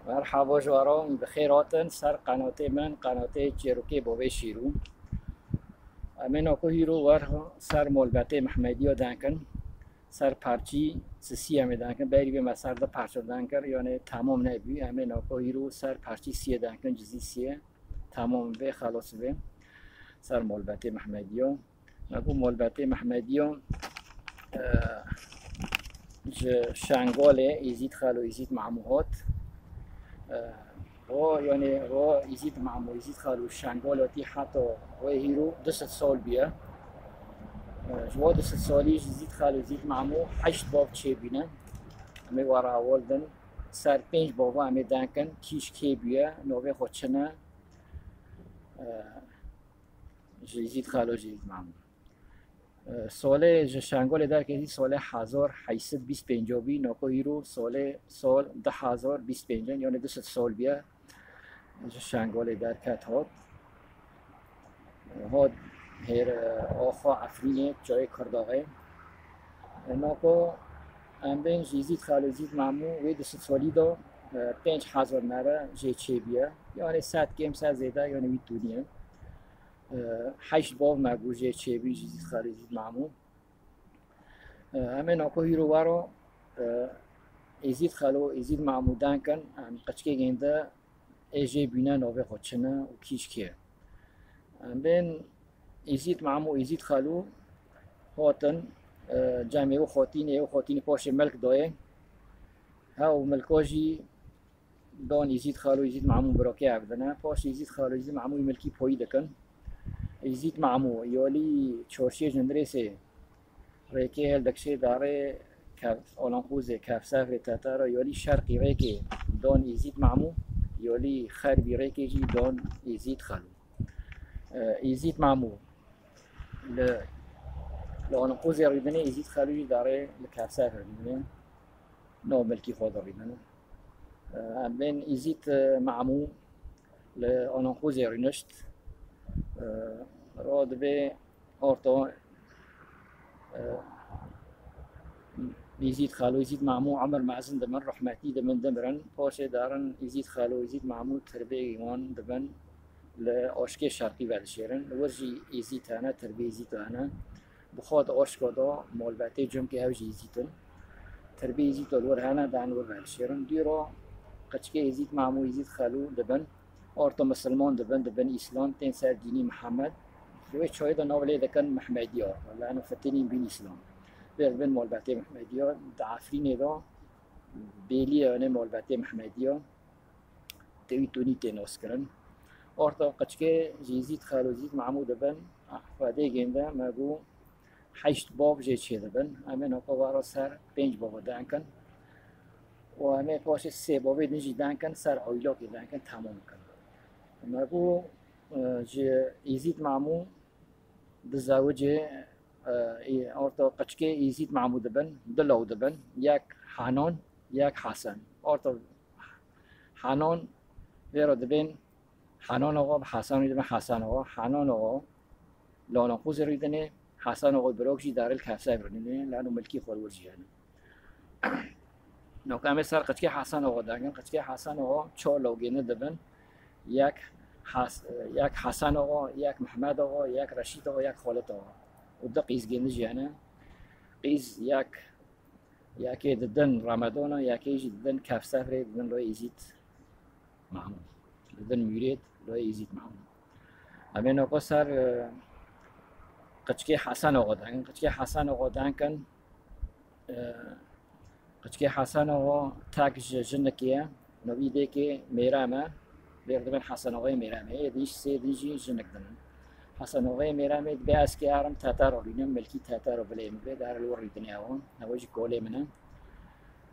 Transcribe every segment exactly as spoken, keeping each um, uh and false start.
Merhaba ji we re, bi xêr hatin ser qenatê min, qenatê Çêrokê Bavê Şîrû. Em ê nako hîro wer ser malbetê Mehmediya denkin, ser parçî sisî em ê denkin. Berî vê me ser di parça denkir, yanê temam nebû. Em ê nako hîro ser parçî siyê denkin, cizî siyê. Temam vê, xelas vê. Ser malbetê Mehmediya. Me got malbetê Mehmediya, e, ji Şengalê Êzîd Xelo, Êzîd Memû hat. E, ro, yanê ro Êzîd Memû, Êzîd Xelo Şengal hatî heta wê hîro du sed sal bûye. E, ji wa du sed salî ji Êzîd Xelo, Êzîd Memû heşt bav çêbîne. Em ê were heval din. Ser pênc bava em ê denkin, kîş kê bûye, navê xwe çi ne. E, Ji Êzîd Xelo, ji Êzîd Memû. E, solê ji Şengalê derketî solê hezar heyt sed bîst pênc bî, nako hîro solê sol du hezar bîst pênc in, yanê du sed sol bûye ji Şengalê derket hat. Hat hêr, e, axa Efrînê, çayê Kirdaxê. E, nako em bên ji Êzîd Xelo, Êzîd Memû wê du sed salî de, e, pênc hezar nere jê çêbûye. Yanê sed kêm, sed zêde, yanê wî tûnî ye. E, heşt bav me got jê çêbî ji Êzîd Xelo, Êzîd Memû. E, em ê nako hîro wero, e, Êzîd Xelo, Êzîd Memû denkin, em qeçkê gênde ê jê bîne navê xwe çi ne û kîş kê. Em bên Êzîd Memû, Êzîd Xelo hatin, e, cemê û xotînê û xotînê paşê milk dayê. He û milka jî dan Êzîd Xelo, Êzîd Memû birakê ev dine. Paş Êzîd Xelo, Êzîd Memû milkî poyî dikin. Êzîd Memû yalî çarşiyê Cindirêsê rêkê hildikşê darê Kev-, Olanqûzê, Kevsefrê, Tetara, yalî şerqî rêkê dan Êzîd Memû, yalî xerbî rêkê jî dan Êzîd Xelo. E, Êzîd Memû li, li Olanqûzê rûdinê, Êzîd Xelo jî darê li Kevsefrê rûdinê. No milkî xwe de rûdine. Em bên Êzîd, e, Memû li Olanqûzê rûnişt. E, ro dibê orto, e, Êzîd Xelo, Êzîd Memû emir mezin dibin, rehmetî dibin, dimirin. Paşê derin Êzîd Xelo, Êzîd Memû tirbê wan dibin, li aşkê şerqî vedişêrin. Li wir jî Êzîd hene, tirbê Êzîd hene. Bi xwe di aşka de malbetê cumkê ew jî Êzîd in. Tirbê Êzîd li wir hene, dan wir vedişêrin. Dûra qeçkê Êzîd Memû, Êzîd Xelo dibin. Orto misilman dibin, dibin îslam, tên ser dînî Mihemed. Li wê çayê de nav lê dikin Mehmediya. Lano fitinîn bîn îslam. Vê dibin malbetê Mehmediya. Di Efrînê de bêlî ye, yanê malbetê Mehmediya. Tê wî tûnî tê naskirin. Orta qeçkê ji Êzîd Xelo, Êzîd Memû dibin, Xwedê gênde me got heşt bav jê çêdibin. Em ê nako were ser pênc bava denkin. Û em ê paşê sê bavê din jî denkin, ser aylakê denkin, temam kin. Me got, e, ji Êzîd Memû dizewicê, e, orta qeçkê Êzîd Memû dibin, du law dibin, yek Henan, yek Hesen. Orta Henan vê re dibên Henan Axa, bi Hesen re dibin Hesen Axa. Henan Axa li Olanqûzê rûdinê, Hesen Axa birok jî darê li Kevsefrê rûdinê, lano milkî xwe li wir jî hene. Noka em ê ser qeçkê Hesen Axa dergin. Qeçkê Hesen Axa çar lawgêne dibin. Yek Has-, yek Hesen Axa, yek Mehmed Axa, yek Reşîd Axa, yek Xalit Axa. Û du qîz gêne jî hene. Qîz yek, yekê didin Remedana, yekê jî didin Kevsefrê, didin Loyê Êzîd Memû. Didin Mûrêd, Loyê Êzîd Memû. Em ê nako ser, e, qeçkê Hesen Axa dergin. Qeçkê Hesen Axa dergin. E, Qeçkê Hesen Axa tek ji jinikê ye. Novî dêkê Mêrem e. Vê re dibên Hesen Axayê Mêremê. Ê din jî sê din jî jinik din in. Hesen Axayê Mêremê dibê ez kê herim Teter rûnim, milkî Teter û bilê min bê, dere li wir rûdinê ew. Ew jî kolê min e.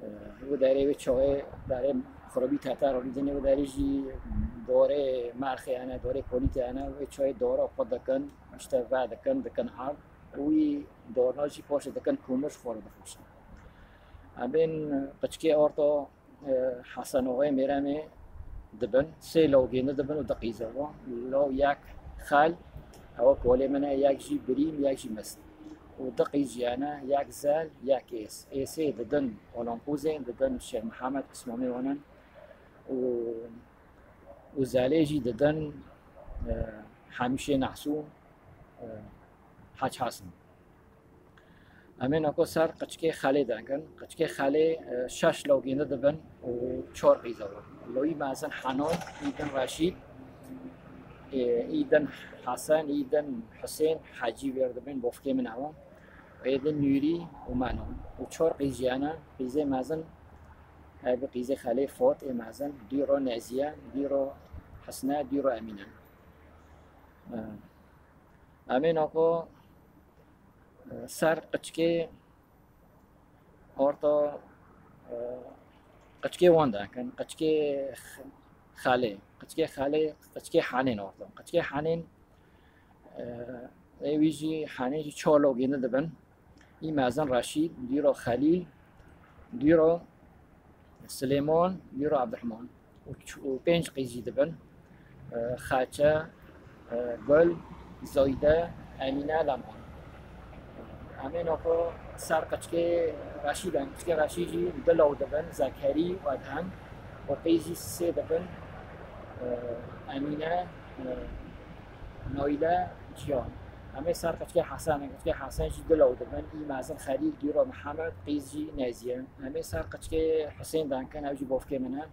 E, û derê wê çayê, derê xirabî Teter rûdinê û derê jî dorê merxê hene, dorê polîtê hene. Wê çayê dora xwe dikin, işte ve dikin, dikin erd. Wî dorna jî paşê dikin komir, xwe re dixweşin. Em bên qeçkê orta, e, Hesen Axayê Mêremê dibin, sê lawgêne dibin û du qîz e. Law yek Xel, ewa kolê min e, yek jî Birîm, yek jî Mist. Û du qîz jî hene, yek Zel, yek Ês. Êsê didin Olanqûzê, didin Şêx Mihemed, Pismamê wan in. û, û zelê jî didin, e, Hemîşê Nehsû, e, Hec Hasin. Em ê nako ser qiçkê Xelê denkin. Qiçkê Xelê, e, şeş lawgîne dibin û çar qîza bû. Lawî mezin Henon, î din Reşîd, e, î din Hesen, î din Husên, Hecî vêr dibin, bofkê min ew. Ê din Nûrî û Menon. Û çar qîz jî hene, qîzê mezin, e, bi qîzê Xelê Fot ê mezin, dîro Neziye, dîro Hesne, dîro Emîne. E, em ê nako, e, ser qiçkê orta, e, qiçkê wan de kin, qiçkê X-, Xelê, qiçkê Xelê, qiçkê Henên orta. Qiçkê Henên, e, ê wî jî Henên jî çar lawgîne dibin. Î mezin Reşîd, dîro Xelîl, dîro Silêman, dîro Ebdurehman. Û ç-, û pênc qîz jî dibin. E, Xeçe, e, Gul, Zayde, Emîne, Lemhan. Em ê nako ser qiçkê Reşîd in. Qiçkê Reşîd jî du law dibin, Zekerî û Edhem. Û qîz jî sê dibin, e, Emîne, e, Naîle, Cihan. Em ê ser qiçkê Hesen in. Qiçkê Hesen jî du law dibin. Î mezin Xelîl, dîro Mihemed, qîz jî Neziye. Em ê ser qiçkê Husên denkin, ew jî bofkê min e.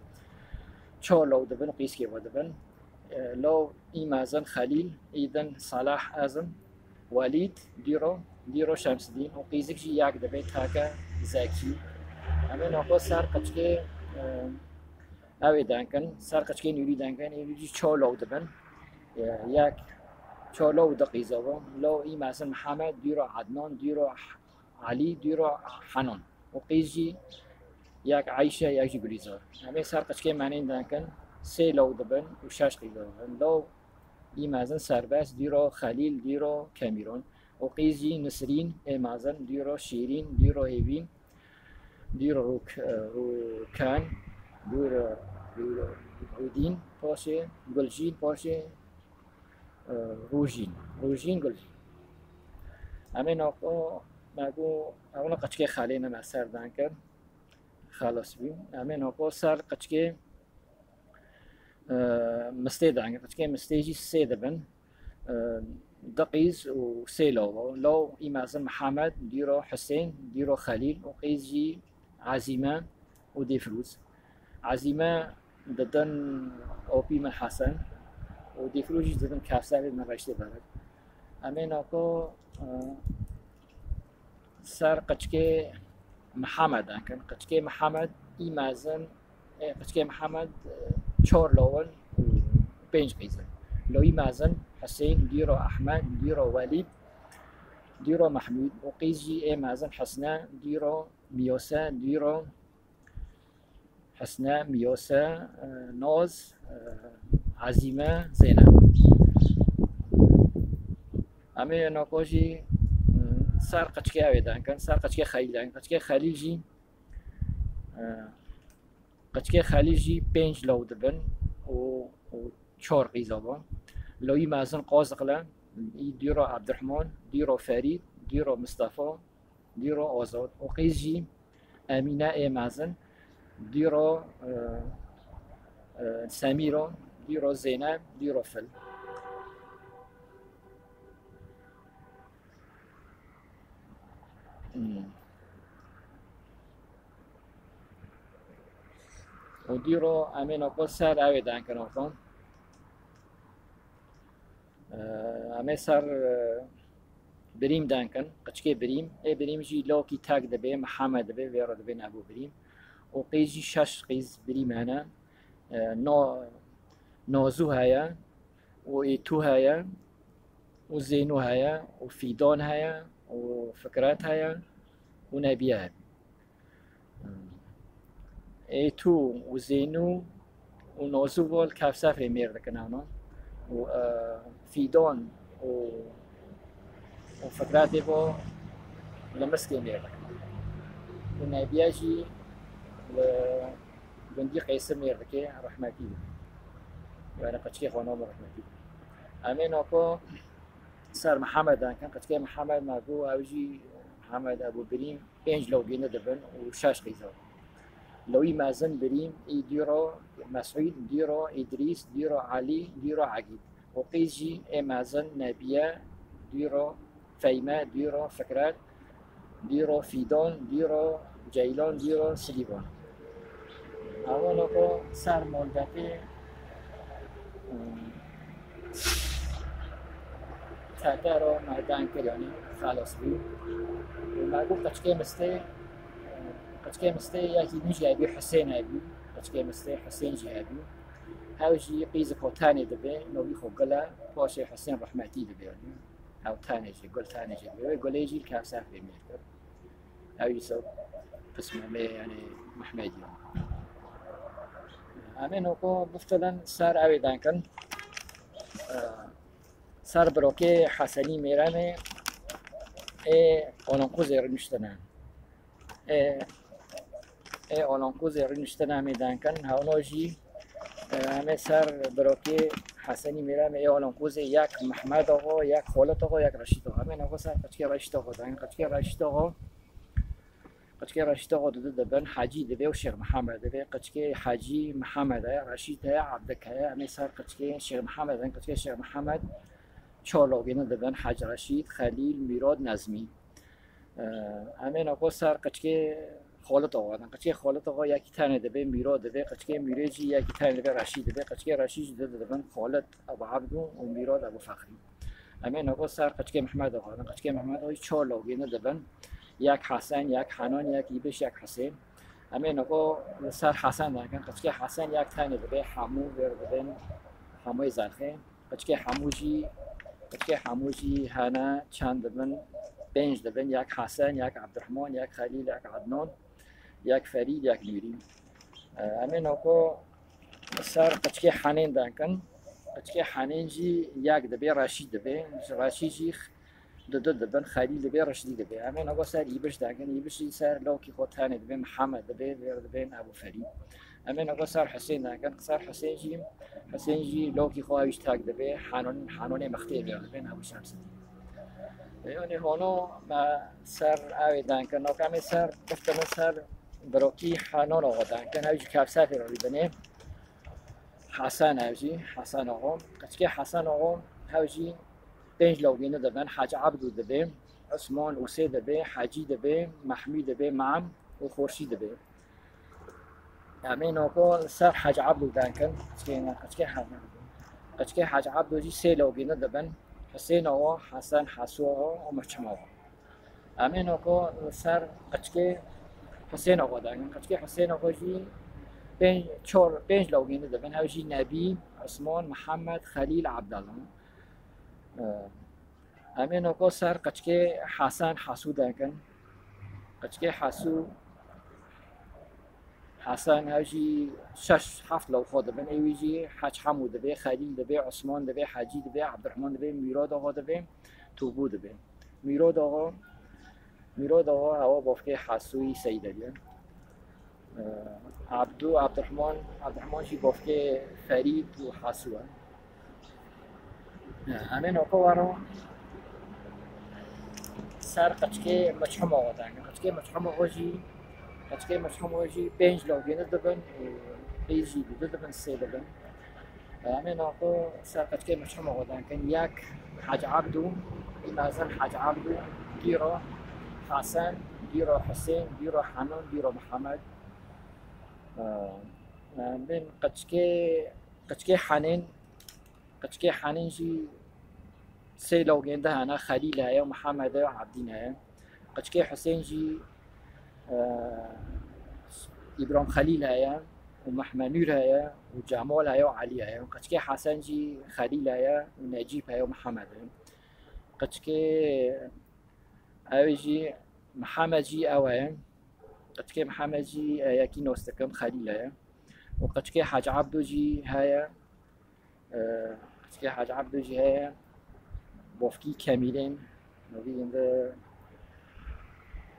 Çar law dibin û qîzkê ve dibin. E, law î mezin Xelîl, î din Salah, ez im, Welîd, dîro, dîro Şemsidîn û qîzik jî yek dibe, teke Zekî. Em ê nako ser qiçkê, e, ew ê denkin, ser qiçkê Nûrî denkin, ê jî çar law dibin. E, yek, çar law û du qîza bû. Law î mezin Mihemed, dîro Ednan, dîro Elî, dîro Henan. Û qîz jî yek Eyşe, yek jî Gulîzar. Em ê ser qiçkê Menên denkin, sê law dibin û şeş qîza dibin. Law î mezin Serbest, dîro Xelîl, dîro Kemîron. Û qîz jî Nisrîn ê mezin, dîro Şîrîn, dîro Hêvîn, dîro Rûk-, Rûken, dîro Rû-, Rûdîn, paşê Gulşîn, paşê, e, Rûjîn. Rûjîn Gulşîn. Em ê nako, me got, ewna qiçkê Xelê ne me ser denkin. Xelas bû. Em ê nako ser qiçkê, e, Mistê denkin. Qiçkê Mistê jî sê dibin. E, du qîz û sê law. Law î mezin Mihemed, dîro Husên, dîro Xelîl û qîz jî Ezîme û Dîfrûz. Ezîme didin opî min Hesen û Dîfrûz jî didin Kevserê min Reştê Berek. Em ê nako, e, ser qiçkê Mihemed denkin. Qiçkê Mihemed î mezin, e, qiçkê Mihemed, e, çar law in û pênc qîz in. Lawî mezin Husên, dîro Ehmed, dîro Welîd, dîro Mehmûd û qîz jî ê mezin Husne, dîro Miyose, dîro Husne, Miyose, e, Naz, e, Ezîme, Zeynep. Em ê nako jî, e, ser qiçkê ew ê denkin, ser qiçkê Xelîl denkin. Qiçkê Xelîl jî, e, qiçkê Xelîl jî pênc law dibin û, û çar qîza bû. Lawî mezin Qaziqle, î dîro Ebdurehman, dîro Ferîd, dîro Mistefa, dîro Azad û qîz jî Emîne ê mezin, dîro, e, e, Semîro, dîro Zeynep, dîro Fil. Hmm. Û dîro em ê nako ser ew ê denkin ortan. Em ê ser, e, Birîm denkin, qiçkê Birîm. Ê Birîm jî lawkî tek dibe, Mihemed dibe, vê re dibên Ebû Birîm. Û qîz jî şeş qîz Birîm hene. E, No-, Nozû heye, û Êtû heye, û Zênû heye, û Fîdan heye, û Fikret heye, û Nebiye heye. Êtû û Zênû û Nozû bo li Kevsefrê mêr dikin ana. Û, e, Fîdan û, û Fikretê bo li Miskê mêr dikin. Û Nebiye jî li gundî Qeysi mêr dike, rehmetî bû. Yani qiçkê xwe name rehmetî bû. Em ê nako ser Mihemed denkin, qiçkê Mihemed me got, ew jî Mihemed Ebû Birîm, pênc lawgîne dibin û şeş qîza. Lewî mezin Birîm, î dîro Mesûd, dîro Îdrîs, dîro Elî, dîro Egîd. Û qîz jî ê mezin Nebiye, dîro Feyme, dîro Fikret, dîro Fîdon, dîro Ceylan, dîro Silîvan. Ewan ku ser Moldetê, ım, Tetero me dan kir, yanî xelas bû. Û me got qeçkê mistê, qeçkê mistê yekî nû jî hebî, Husên hebî. Qeçkê mistê Husên jî hebî. Hew jî qîzik xwe tenê dibe, novî xwe Gul e, paşê Husên rehmetî dibe, yanî. Ew tenê jî, Gul tenê jî dibe. Wê Gulê jî li Kevser fêmêr kir. Ew îsa pismê me, yanî Mehmedî ye. Em ê noko biftilin ser ew ê denkin. Ser birokê Hesenî Mêremê ê Olanqûzê rûniştine. Ê, ê Olanqûzê rûniştine em ê denkin. Hewno jî, e, em ê ser birokê Hesenî Mêremê ê Olanqûzê yek Mehmed Oxo, yek Xolit Oxo, yek Reşîd Oxo. Em ê noko ser qeçkê Reşîd Oxo denkin. Qeçkê Reşîd Oxo Qeçkê Reşîd Oxo didu dibin, Hecî dibe û Şêx Mihemed dibe. Qeçkê Hecî Mihemed e, Reşîd heye, Ebdik heye. Em ê ser qeçkê Şêx Mihemed in. Qeçkê Şêx Mihemed çar logîne dibin, Hec Reşîd, Xelîl, Mîrod, Nezmî. Em ê noko ser qeçkê Xolit Oxo din. Qeçkê Xolit Oxo yekî tenê dibe, Mîrod dibe. Qeçkê Mîrê jî yekî tenê dibe, Reşîd dibe. Qeçkê Reşîd jî didu dibin, Xolit Ebu Ebdû û Mîrod Ebu Fexrî. Em ê noko ser qeçkê Mehmed Oxo din. Qeçkê Mehmed Oxo çar logîne dibin. Yek Hesen, yek Henan, yek Îbiş, yek Husên. Em ê noko li ser Hesen derkin. Qeçkê Hesen yek tenê dibe, Hemû vêr dibin, Hemûyê Zelxê. Qeçkê Hemû jî, qeçkê Hemû jî hene çend dibin, pênc dibin. Yek Hesen, yek Ebdirehman, yek Xelîl, yek Ednan, yek Ferîd, yek Nûrî. Em ê noko ser qeçkê Henên denkin. Qeçkê Henên jî yek dibe, Reşîd dibe. Ji Reşîd jî didu dibin, Xelîl dibe, Reşîdî dibe. Em ê noko ser Îbiş denkin. Îbiş jî ser lokî xwe tenê dibe, Mihemed dibe, vêr dibên Ebû Ferîd. Em ê noko ser Husên denkin. Ser Husên jî, Husên jî lokî xwe ew jî tek dibe, Henon, Henonê Mextê vêr dibên Ebû Şemsidîn. Yanî hono me ser ew ê denkin. Noko em ê ser, biftilin ser birokî Henan Oxo denkin. Ew jî Kevser fêr rûdinê. Hesen ew jî, Hesen Oxo. Qeçkê Hesen Oxo, hew jî pênc logîne dibin, Hec Ebdû dibe, Osman Ûsê dibe, Hecî dibe, Mehmû dibe, Mam û Xorşî dibe. Em ê noko ser Hec Ebdû denkin, qeçkê ne, qeçkê Hec Ebdû. Qeçkê Hec Ebdû jî sê logîne dibin, Husên Oxo, Hesen Hesû Oxo û Mirçim Oxo. Em ê noko li ser qeçkê Husên Oxo dergin. Qeçkê Husên Oxo jî pênc, çor, pênc logîne dibin. Ew jî Nebî, Osman, Mihemed, Xelîl, Ebdallah. Em ê noko ser qeçkê Hesen Hesû dergin. Qeçkê Hesû, Hesen, ew jî şeş heft lawxo dibin. Ê wî jî Hec Hemû dibe, Xelîl dibe, Osman dibe, Hecî dibe, Ebdirehman dibe, Mîrod Oxo dibe, Tûbû dibe. Mîrod Oxo, Mîrod Oxo hewa bavkê Hesûyî Seydelî ye. Ebdû, Ebdirehman, Ebdirehman jî bavkê Ferîd û Hesû ye. Em ê noko wero ser qeçkê Miçhim Oxo dergin. Qeçkê Miçhim Oxo jî, qeçkê Miçhim Oxo jî pênc logîne dibin û qîz jî didu dibin, sê dibin. Em ê noko ser qeçkê Miçhim Oxo dergin. Yek Hec Ebdû, î mezin Hec Ebdû, dîro Hesen, dîro Husên, dîro Henan, dîro Mihemed. Em bên qeçkê, qeçkê Henên, Qeçkê Henên jî sê lawgên de hene, Xelîl heye, Mihemed heye, Ebdîn heye. Qeçkê Husên jî, e, Îbrahîm Xelîl heye û Mehmenûr heye û Cemal heye û Elî heye. Qeçkê Hesen jî Xelîl heye û Necîb heye û Mihemed heye. Qeçkê ew jî, Mihemed jî ew heye. Qeçkê Mihemed jî, e, yekî nos dikim, Xelîl heye. Û qeçkê Hec Ebdo jî heye. E, qeçkê Hec Ebdo jî heye. Bofkî Kemîlên, navî de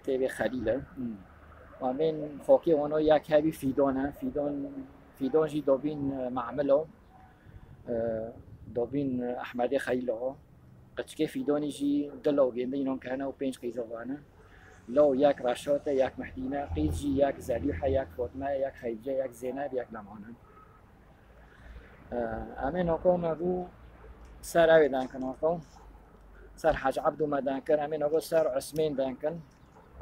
tê vê Xelîl e. Hmm. Û em bên xokê wano yek hebî Fîdon e. Fîdon, Fîdon jî dobîn, e, Memilo. E, dobîn, e, Ehmedê Xelîlo. Qeçkê Fîdonî jî du lawgên de înan ke hene û pênc qîza xwe hene. Law yek Reşat e, yek Mehdî ne, qîz jî yek Zelîh e, yek Fatme ye, yek Xedîce, yek Zeyneb, yek Leman in. E, em ê nako me bû ser ew ê denkin nako. Ser Hec Ebdû me denkin, em ê nako ser Usmên denkin.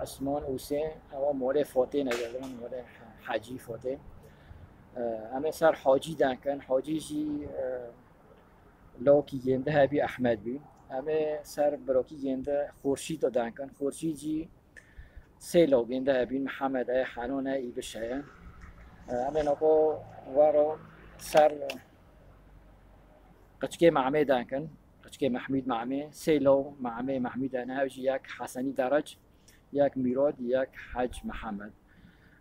Usman, Usê, ewa molê Fotê ne, molê Hecî Fotê. E, em ê ser Hacî denkin, Hacî jî, e, lawkî gêndi hebî Ehmed bî. Em ê ser birokî gêndi Xurşîd denkin, Xurşîd jî sê law gêndi hebî, Mihemed e, Henon e, Îbiş heye. E, em ê nako wero ser Qiçkê Mehmê denkin, Qiçkê Mehmûd Mehmê, sê law Mehmê, Mehmûd hene, ew jî yek Hesenî Derec, yek Mîrod, yek Hec Mihemed.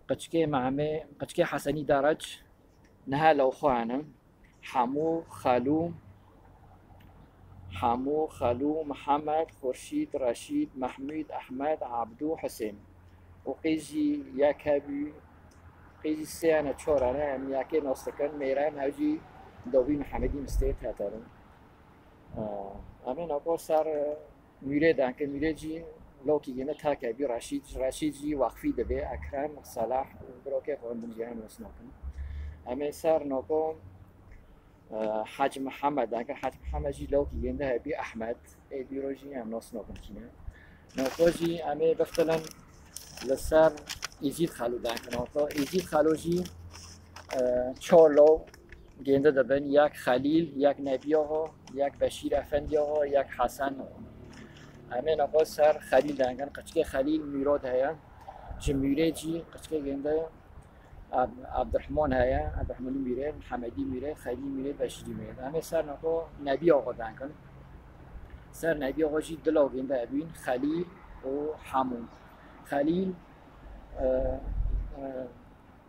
Qiçkê Mehmê, Qiçkê Hesenî Derec, niha law xwe hene. Hemû, Xelû, Hemû, Xelû, Mihemed, Xurşîd, Reşîd, Mehmûd, Ehmed, Ebdû, Hisên. Û qîz jî yek hebû, qîz jî sê hene, çar hene, em yekê nas dikin, Mêrem, ew jî dawî Mihemedî Mistêt heterin. Em ê nako ser Mûrê denkin, Mûrê jî lawkî gêndi tek hebî, Reşîd, Reşîd jî Wexfî dibê, Ekrem, Selah, birokê xwe din jî em nas nakin. Em ê ser nako, e, Hec Mihemed denkin, Hec Mihemed jî lawkî gêndi hebî, Ehmed, ê dîro jî em nas nakin kî ne. Nako jî em ê biftilin li ser Êzîd Xelo denkin. Nako Êzîd Xelo jî, e, çar law gêndi dibin, yek Xelîl, yek Nebî Axa, yek Beşîr Efendî Axa, yek Hesen Axa. Em ê nako ser Xelîl denkin. Qiçkê Xelîl Mîrod heye. Ji Mûrê jî qiçkê gêndi Ab-, Abdurehman heye, Abdurehmanî Mîrê, Mihemedî Mîrê, Xelîl Mîrê, Beşîrî Mîrê. Em ê ser nako Nebî Axa denkin. Ser Nebî Axa jî du law gêndi hebîn, Xelîl û Hemû. Xelîl, e, e,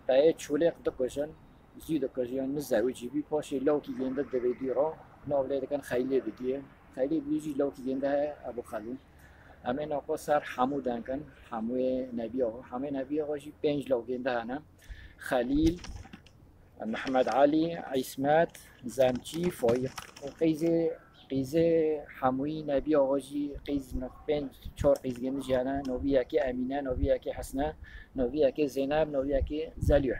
peyê Çolêq dikujin, zî dikujin, nizewicî bî, paşê lawkî gêndi divê dî re, nav lê dikin Xeylê didiyê. Xeylê didiyê jî lawkî gêndi heye, Ebû Xelû. Em ê nako ser Hemû denkin, Hemûyê Nebî Axa. Hemûyê Nebî Axa jî pênc law gêndi hene. Xelîl, Mehmed Elî, Îsmet, Zemçî, Faîq. Û qîzê, qîzê Hemûyî Nebî Axa jî qîz pênc, çar qîz gêndi jî hene. Novî yekê Emîne, novî yekê Hesne, novî yekê Zeyneb, novî yekê Zelîh.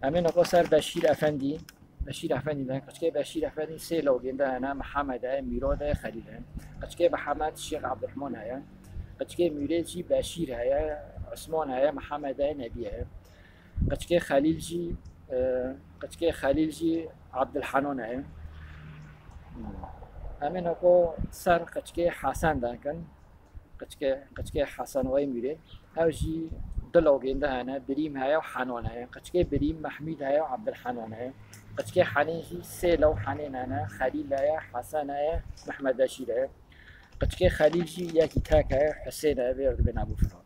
Em ê nako ser Beşîr Efendî. Beşîr Efendî de, qiçkê Beşîr Efendî sê law gêndi hene, Mihemed e, Mîrod e, Xelîl e. Qiçkê Mihemed Şêx Ebdurehman heye. Qiçkê Mûrê jî Beşîr heye, Usman heye, Mihemed e, Nebî heye. Qiçkê Xelîl jî, e, qiçkê Xelîl jî Ebdulhenan heye. Em ê nako ser qiçkê Hesen denkin. Qiçkê, qiçkê Hesen Wayê Mîrê. Ew jî du law gêndi hene, Birîm heye û Henan heye. Qiçkê Birîm Mehmûd heye û Ebdulhenan heye. Qiçkê Henên jî sê law Henên hene, Xelîl heye, Hesen heye, Mehmed Beşîr heye. Qiçkê Xelîl jî yekî tek heye, Hisên heye, vê re dibên Ebû Firat.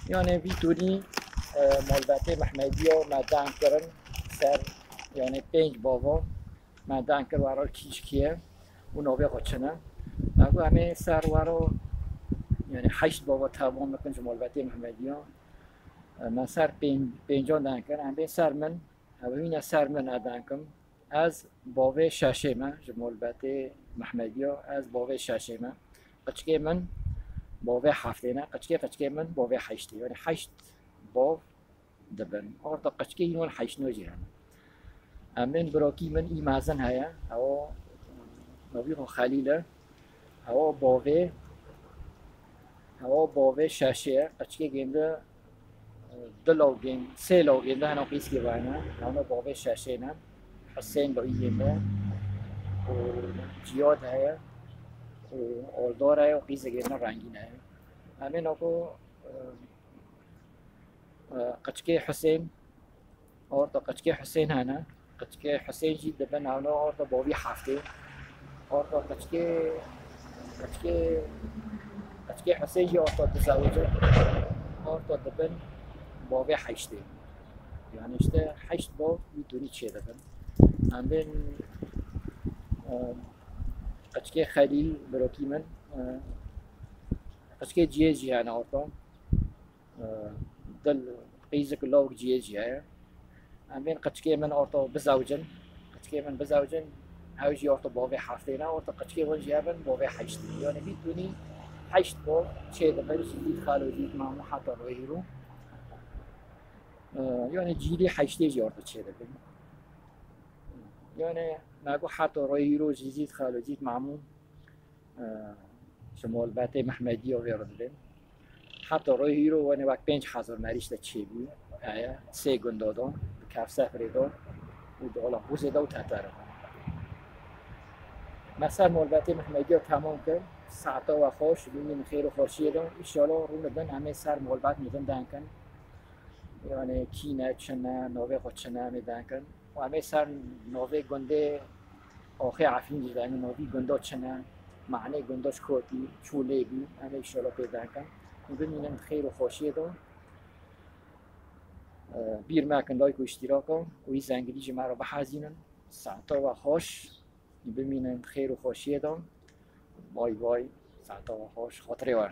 Yanê vî tunî, e, malbetê Mehmediya me deng kirin ser, yanê pênc bava me deng kir wero kî ji kî ye û navê xwe çi ne. Me got em ê ser wero, yanê heşt bava tevan bikin ji malbetê Mehmediya. E, me ser pên-, pêncan deng kir, em bên ser min, ew hîne ser min ez deng kim. Ez bavê şeşê me, ji malbetê Mehmediya, ez bavê şeşê me. Qiçkê min bavê heftê ne, qiçkê, qiçkê min bavê heştê. Yanî heşt bav dibin. Orta qiçkê hîn wan heştno jî hene. Em bên birokî min î mezin heye, ewa navî xwe Xelîl e. Ewa bavê, ewa bavê şeşê ye. Qiçkê gêndi, e, du law gênd, sê law gêndi hene qîzkê vayne. Hene bavê şeşê ne. Hisên lo î gêndi. Û Ciyad heye. Û Oldar heye û qîzê gêndi Rengîn heye. Em ê nako, e, e, qiçkê Hisên, orta qiçkê Hisên hene. Qiçkê Hisên jî dibin hewna orta bavî heftê. Orta qiçkê, qiçkê, qiçkê Hisên jî orta dizewicin. Orta dibin bavê heştê. Yani işte heşt bav wî tunî çê dibin. Em bên, e, qiçkê Xelîl birokî min, e, qiçkê ciyê jî hene orta. E, dil qîzik lawik ciyê jî heye. Em bên qiçkê min orto bizewcin. Qiçkê min bizewcin, ew jî orto bavê heftê ne, orto qiçkê wan jî hebin bavê heştê. Yani vî tunî Heşt mol çêdibin ji Zîd Xalo Zîd Mamû heta royê hîro. E, yani cîlî heştê jî orda çêdibin. Yani me got heta royê hîro ji Zîd Xalo Zîd Mamû, e, ji molbetê Mehmediya vê re dibin. Heta royê hîro wene wek pênc hezar merîş de çêbû. Heye, sê gunda de, di Kevsefrê de û di Alaqûzê de û Tetere de. Me ser molbetê Mehmediya temam kir. Saeta we xweş, bimînin xêr û xweşiyê de. Înşallah rûnibin em ê ser molbet nivîn denkin. Yani kî ne, çi ne, navê xwe çi ne, em ê denkin. Û em ê ser navê gundê Axê Efrîn jî dengin navî gunda çi ne, manê gunda ji kotî, çû lê bî, em ê înşallah pê denkin. Hûn bimînin xêr û xweşiyê de. E, bîr mekin like û îştîraka û wî zengilî ji me re bihezînin. Saeta we xweş, bimînin xêr û xweşiyê de. Bay bay, saeta we xweş, xatirê we.